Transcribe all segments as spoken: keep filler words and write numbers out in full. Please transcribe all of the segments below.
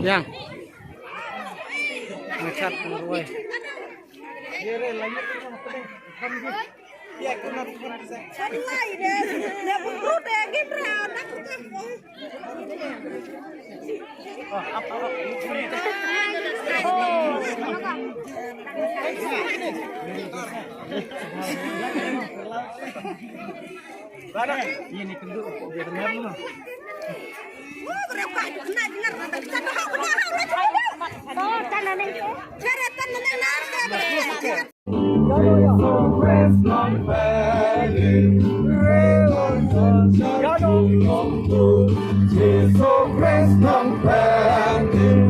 Yang. Ngechat ruai. Jesu Khrist nong pyndim,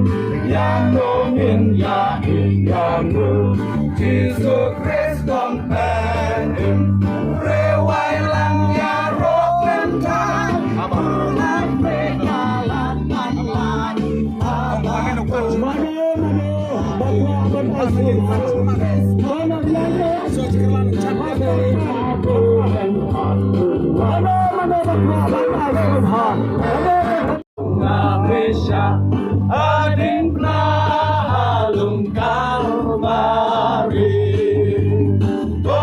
ïa no ngin ïa ïa no. Jesu Khrist nong pyndim, rewai lang ïa rok lem thang. Abang. Nga pyrshah hadien pynah ha lum Kalbari. To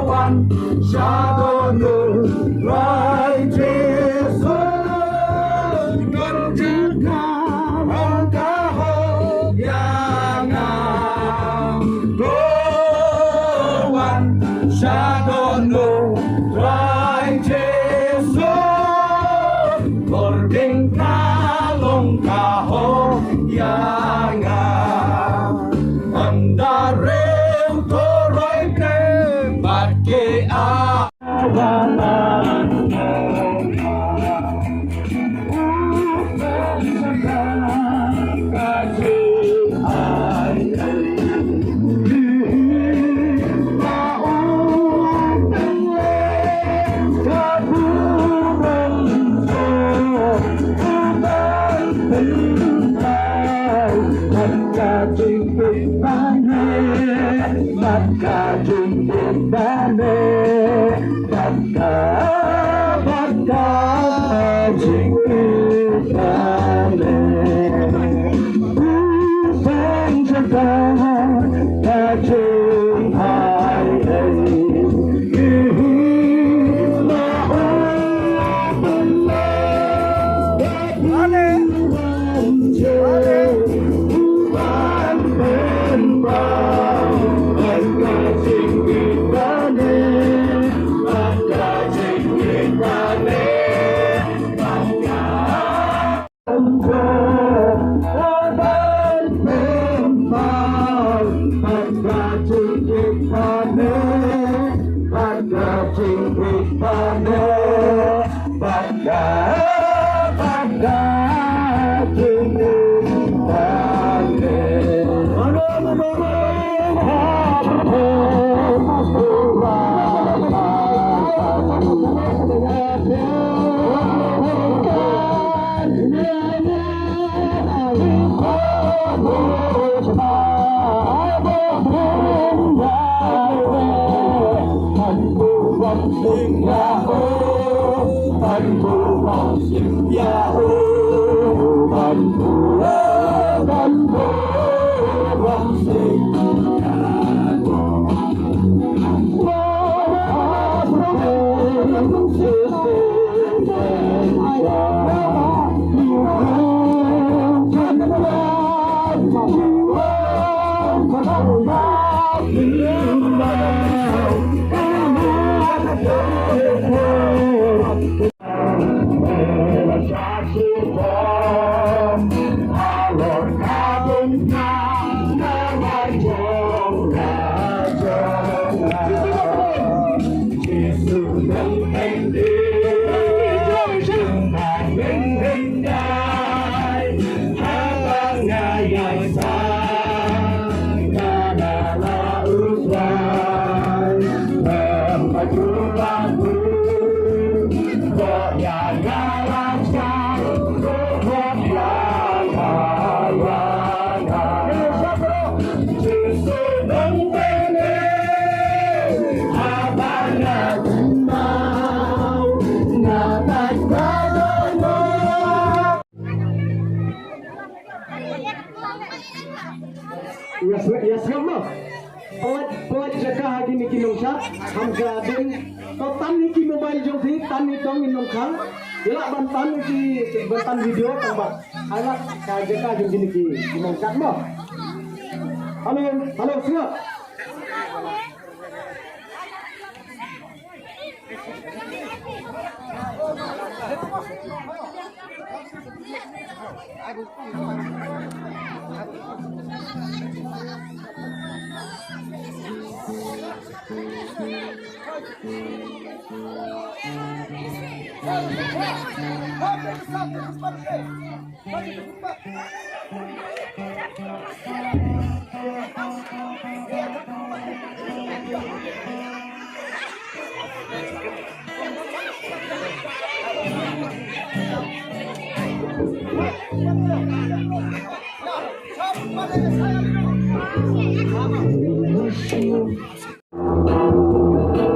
wan shadoh noh Trai Jisu, don jaka ong ka hok ïa nga. To wan shadoh noh Trai Jisu, kording ka long ka hok ïa nga. Ynda riew to roi pdeng bad ki a Ïa sngap, ïa sngap mo. Pynlait, pynlait jaka ha kine ki nongshad, ham ka ding. To tan hi ki mobile jong phi, tan hi tong in nongkhang. Ïa lah ban tan hi ki, ban tan video tang ba. Ai lah ka jaka jong kine ki, ki nongshad mo. Hello, hello, sngap.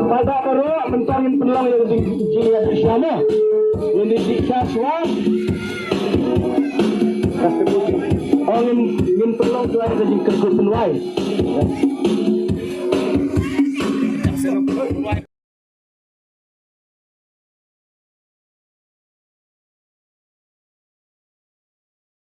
Pada baroh, mynta ngin pynlong ïa ka jing, jingïadei sha mo. Ngin ïadei sha shuwa. Oh, ngin, ngin pynlong shuwa ïa ka jingkyrkhu pynwai.